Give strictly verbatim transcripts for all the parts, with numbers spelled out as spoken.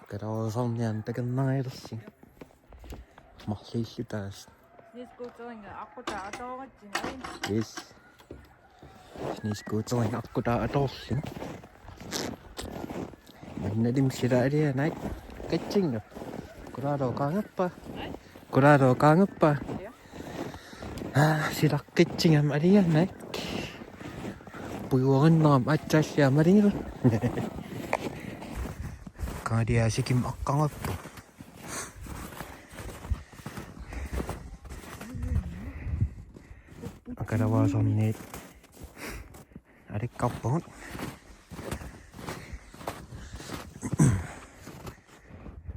Kalasornian takannarilsi. Marluulluta tassa. Snescooterinnga aqqutaa atoratsinnga. Yes. Snescooterinnga aqqutaa atorlugu. Mannalim sila alianai. Katsinga. Kulaalo kaangappa. Kulaalo kaangappa. Aa, silaqqitsinga alianai. Pujuarinnaam atsaallia malingilu. Kaaliasikim aqqangappu. Akalavaasorniit alikkarpagut.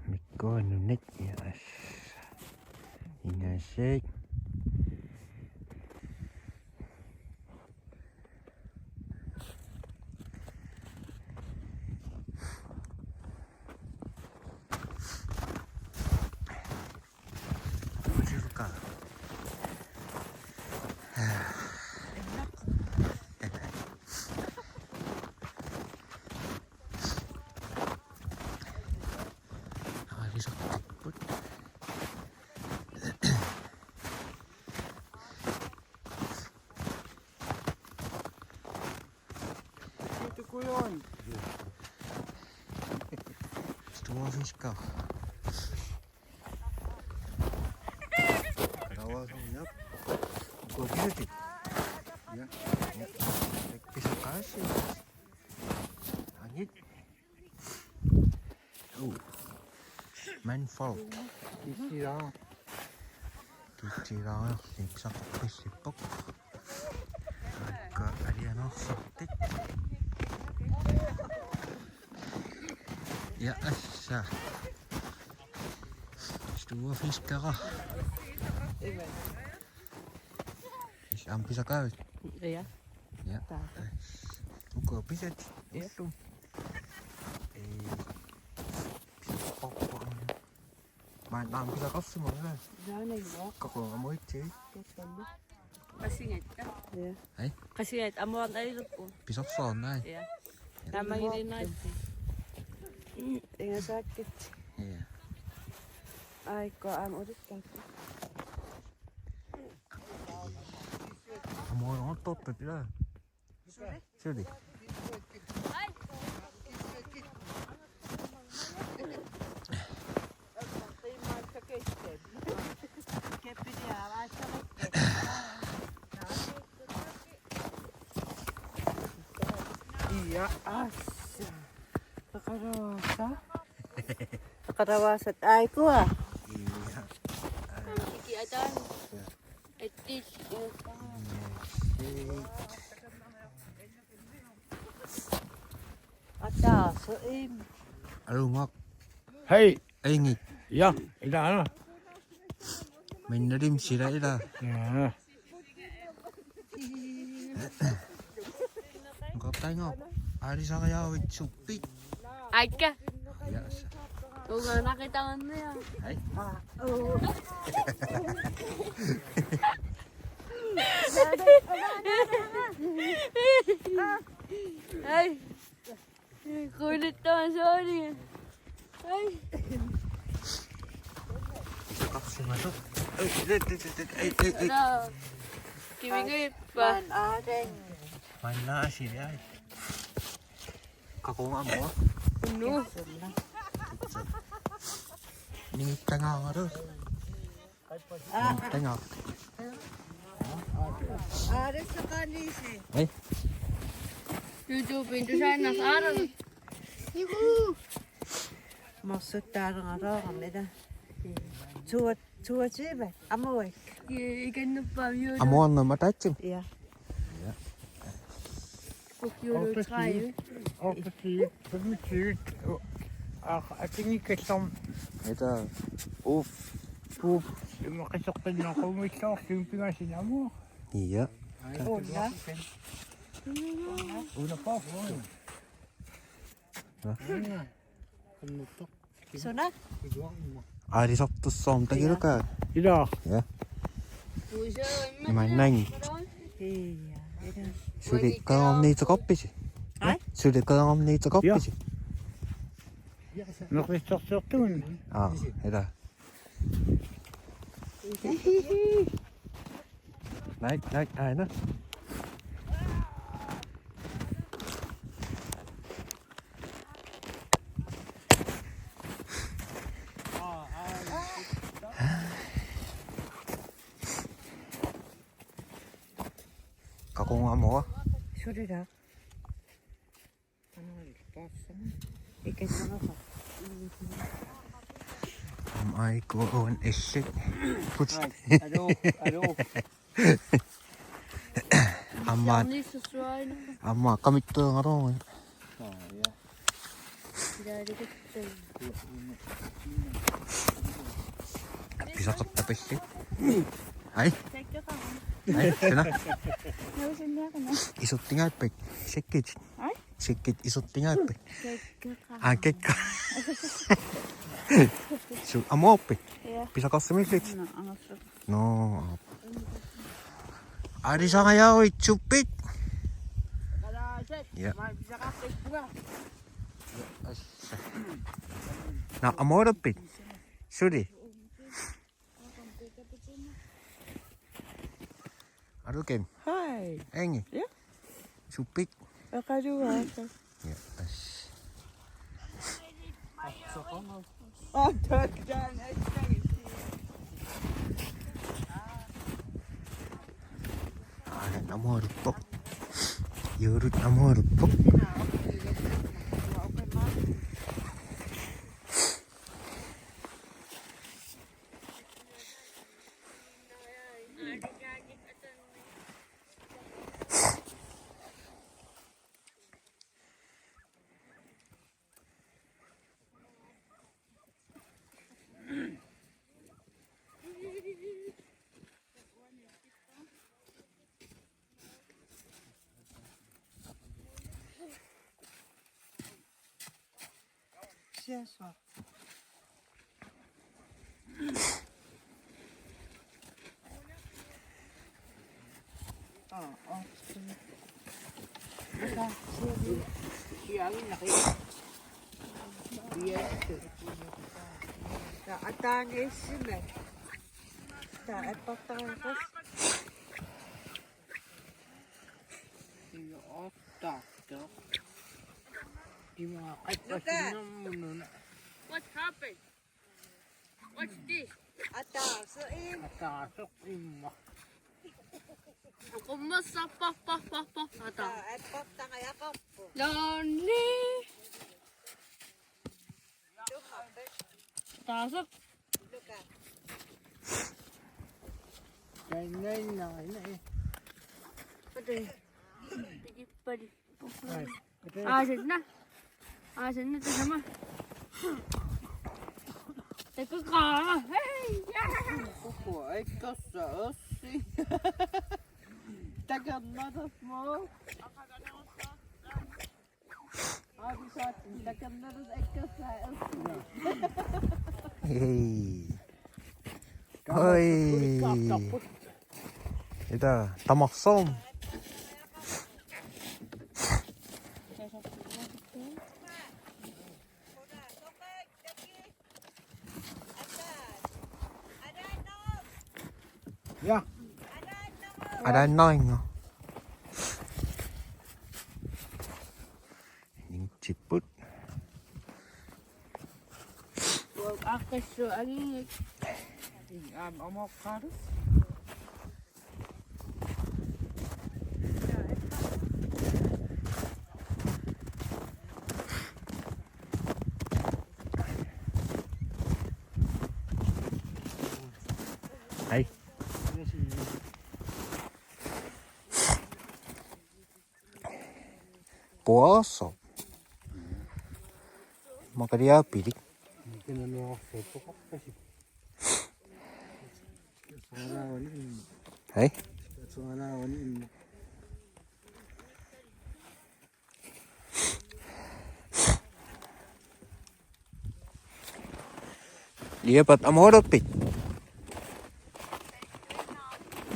Mikkuanunit, yes. Ingasik. Store fiskere. Kalasorniap. Uku pisatit. Ja. Ja. Pisaqaasi. Angit. Oh. Mandfolk. Kisiraa. Kisiraa, pisaqarpasippoq. Akka alianarsortik. Ja, assa. Store fiskere. Is am pisaqaavit? Ja. Ja. Taa. Uku pisat. Ja. Ullum. Ee. Pisaqarpoq. Maanna aamma pisaqarsimavoq, ilaa? Naanainnguaq. Kako amuitsi. Kassanna. Qasingatta. Ja. Hej. Qasingatta amuarnalilerpu. Pisorsoornai. Ja. Taamagiliinnarisi. Ingasaakkit. Ja. Aajuku aamma ulikkaat. Amuarnartortut, ilaa? Suli. Ja, assa. Peqarusa. Peqarusa. Ai, kua. Ja. Iki atan. Etti. Ataaseq. Alumak. Hej. Ingi. Ja, ila ana. Mannalim sila ila. Ja. Qatanga. Aalisariaavit suppit. Aakka. Ja. Tungaanaqitaannia. Hej. Hej. Kuulittuasoorlunga. Ai. Isoqarsimasoq. Ai, ai, ai, ai, ai. Naa. Kivigippa. Maanna aateng. Maanna asiliai. Qaqugama. Unnu. Ningittangaarus. Tenga. Aarissaqaaniisi. Hej. YouTube-in tusaannas aaraq. Juhu. Morsuttaaleralaarami ila. Tua, tuatiiva. Amuak. Ikannuppaam YouTube. Amuarnam ataatsim. Ja. Ja. Ukiulu tredive. Otte ti, femogtyve. Aa, atingi kallam. Eta. Uff. Uff. Ima qisoqqinnaqumiilluarlugit pingasinamua. Ja. Ai, ulla. Ulla pa. Ja. Ulla. Suna? Aalisartussuarmik takilukaa. Ila. Ja. Imaannaanngitsoq. Ja, ila. Suli qeqerniitsoqarpisi? Ai? Suli qeqerniitsoqarpisi? Ja. Meqissorsiortugut. Aa, ila. Naik, naik, aina. Kakunga mua. Suli la. Am I going to shit? Put. Ai, alo, alo. Amma, Siornissarsuarina. Amma, kamittuungaruunga. Aa, ja. Ilaalikutsui. Pisaqartapassi. Ai. Sakkeqarama. Ai, suna. Nausinniaqima. Isertingaappat. Sakkit. Ai? Sakkit isertingaappat. Sakkeqarama. Aa, kekka. Su amoorpit. Ja. Pisaqarsimillit. Nå, angersu. Nå. Aalisariaruit suppit. Ja. Nå, amoorpit. Suli. Alukim. Hej. Ingi. Ja. Suppit. Aqaluaasa. Ja, as. Aa, takkani. Aa, amoorpoq. Juulut amoorpoq. Siasua. Aa, aa. Taa, ataaniissimmat. Taa, appartariaqas. Iga ottaartoq. Ima Luka. Appasinnermununa. What happened? What's this? Ataaseq im-. Ataaseq imma. Qummassarpar, par, par, par, ata. Taa, appartariaqarpoq. Lonely. Ataaseq. Luka. Tainnainnarinai. Ate. Tikippali. Ai, ate. Aasinna. Aasinna tasama. Takkuqaanga. Hei, ja. Uku, ai, kassa assi. Takanna tasma. Aavisat, takanna tas ekkassa assi. Hei. Hoi. Ita, tamarsuum. Ja. Alaannaringa. Nintipput. Aaqqissuaq angigik. Aamma amoqqaalus. Hej. Puaso. Maqaliapilik. Hej. Liapat amoorpit.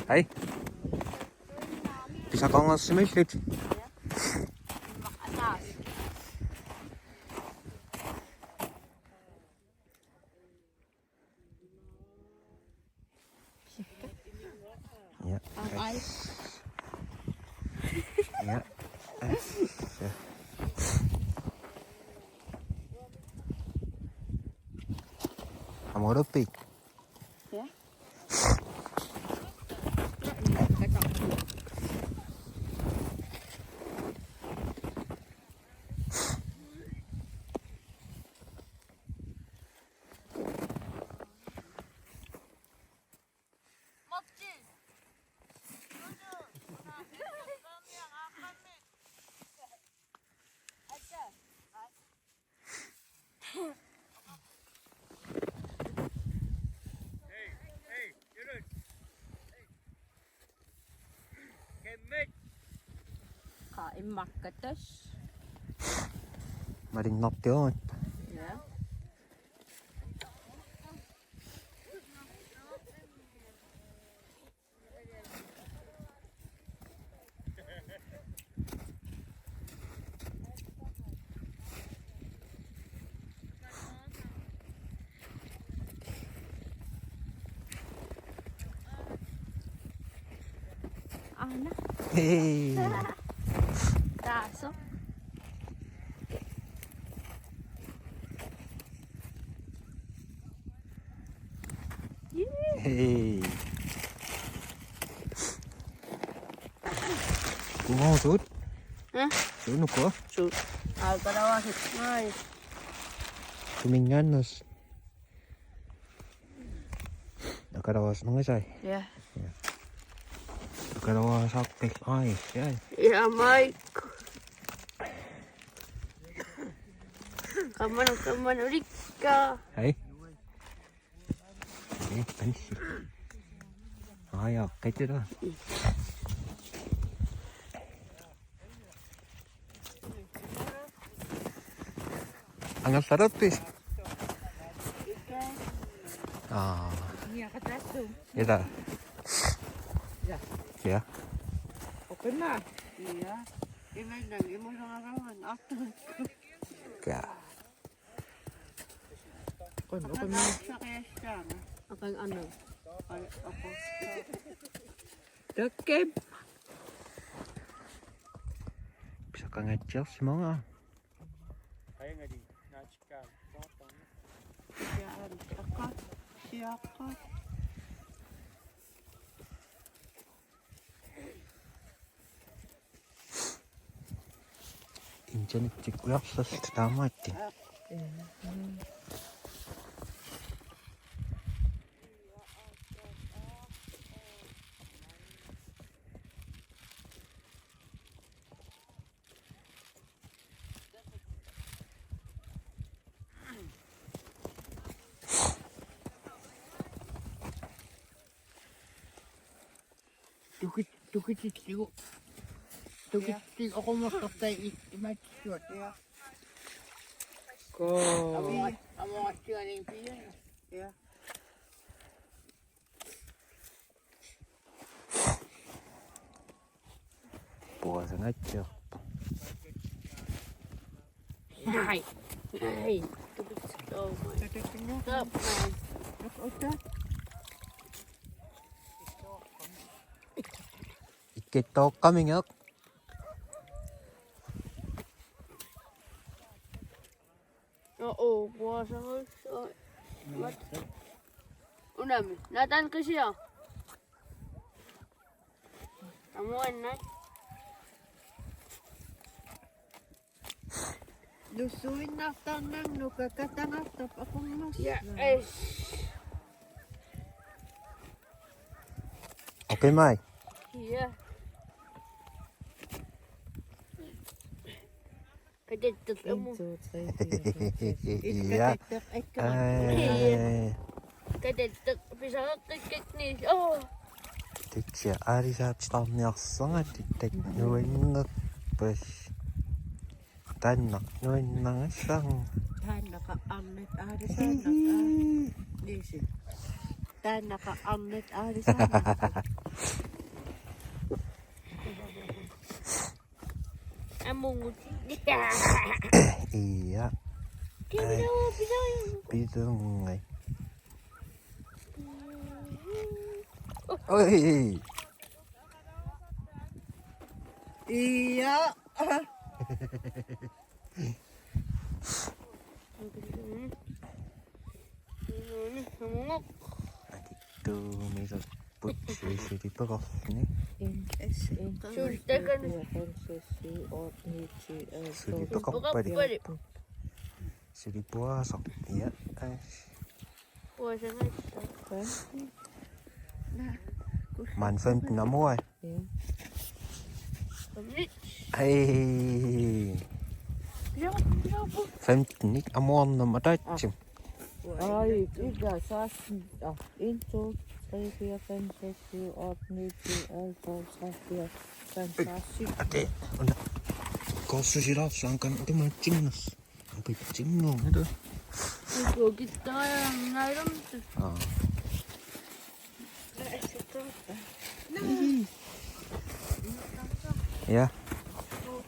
Hej. Pisaqangassimillit. Ej. Ja. Amurupi. Ja. Qa immakkatas. Malinnertugut. Ja. Aana. Hey. Taasoq. Hey. Kumoosut? Hm? Suunuku? Suut. Aa, kalawaasut. Ai. Suminngaanneersut. Akalawaasut nangisai. Ja. Ja. Akalawaasut aaqqis ai, ai. Ja, Mike. Kamanu, kamanu, rikka. Hei. Ee, tanissi. Aaja, qaitira. Angerlarpisi? Aa. Ila. Ja. Ja. Oqimma. Ja. Imannak imusaaraluan artu. Ja. Qun, qun. Aqaqqajassaaga. Aqaqqajassaaga. Takkap. Pisaqangaatsiarsimavunga. Ajangati naatsikkaa. Siaqa, siaqa. Internettik ujarlerluta taamaattoq. Tukit-, tukitillugu. Tukitillugu oqummertortai i-, imaattuat. Ja. Koo. Amu-, amuattiganin pia. Ja. Puasangatsiarpoq. Ai. Ai. Oh my. Stop, man. Ikkittoqqaminnga. Oo, puasarussoi. Mat. Unami. Natan kisia. Amuanna. Nussuinnartarnanga nukakatangartarpoq aqummas. Ja, es. Okay, mai. Ja. Katattoq amu. En, to, tre, fire, fem, seks. Ja. Katattoq, ikke? Øh. Katattoq pisareqqikkakku. Åh. Tutsi aalisaatitarniarsaratik, taanna nuannerpas. Taanna nuannarissara. Taanna qa arnat aalisaanerpaa. Niisi. Taanna qa arnat aalisaanerpaa. Amungut. Ja. Ai. Pisungai. Oi. Ja. Atittuumilerput sulisoqarluni. Sulisoqarput. Sulipuasoq. Ja. Maanna femten amuai. Ja. Hej. Femten, ikke? Amuarnama taatsim. Ej, ikke seksten. Ah, en, to, tre, fire, fem, seks, syv, otte, ni, ti, elleve, tolv, tretten, fjorten, femten, seksten, sytten. Ate, una. Korsusilaarsuankan utumaatsingas. Upitsinngornata. Ukukittaa ngailam. Aa. Ja.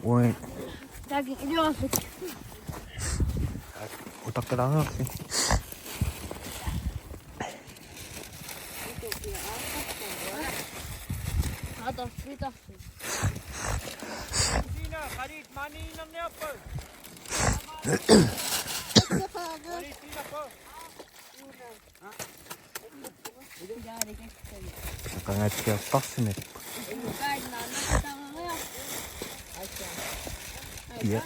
Ui. Taakku iliorfik. Utaqqilaareersi. Ata, ita. Qangatsiartarsimappat. Ja.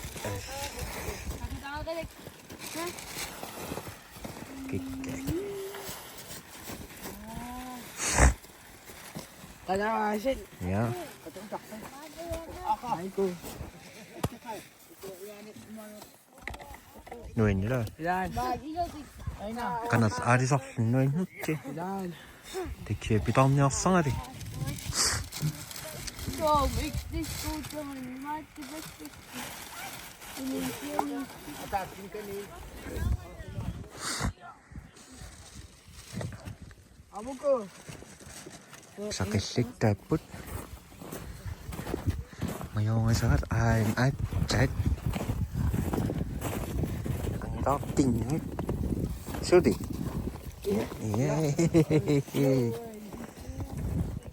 Kikka. Qanaasit. Ja. Aiku. Nuinnilu. Ilaan. Aina. Kanas aalisarlun nuinnutsi. Ilaan. Tekkiapitarniarsagali. Amuku. Saqillittaapput. Majunngisaat aajuna aatsaat. Angilaartinngit. Suli. Ja. Ja.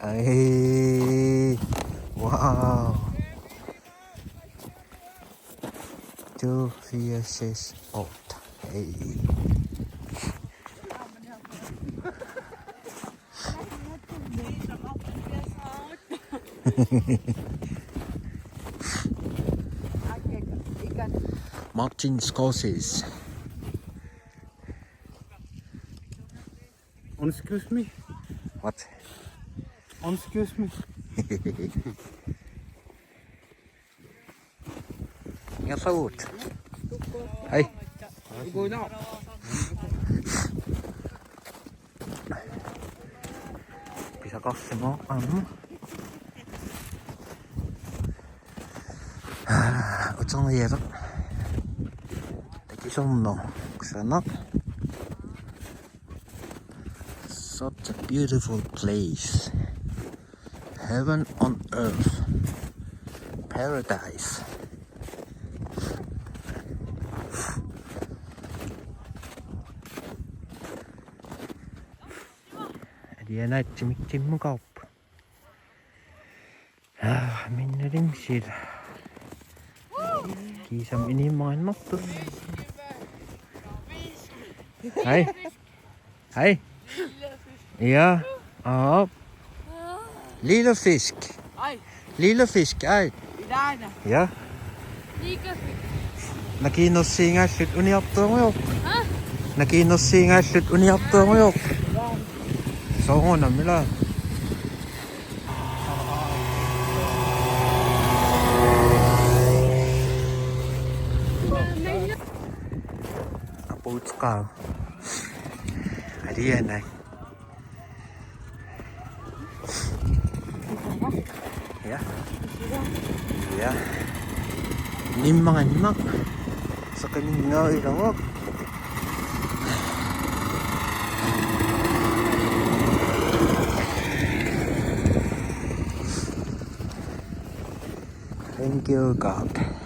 Ai. Wow. To, fire, seks, otte. Hey. Martin Scorsese. Excuse me. What? Excuse me. Ingerlavugut. Hej. Pisaqarsimavoq aamma. Uternialerpoq. Takisoornarpoq. Kusanaq. Such a beautiful place. Heaven on earth. Paradise. Alianaatsimik timmukaarpoq. Ah, minnalim sila. Kiisami inimmaginnartoq. Hej. Hej. Ja. Op. Lille fisk. Ej. Lille fisk, ej. Ilaana. Ja. Lille fisk. Nakiinersiingaalluta uniartorujoorput. Ha? Nakiinersiingaalluta uniartorujoorput. Soorunami ilaa. Apuutseqaaq. Alianai. Ja. Ja. Nimmangannak. Saqiminngavigaluaq. Thank you, God.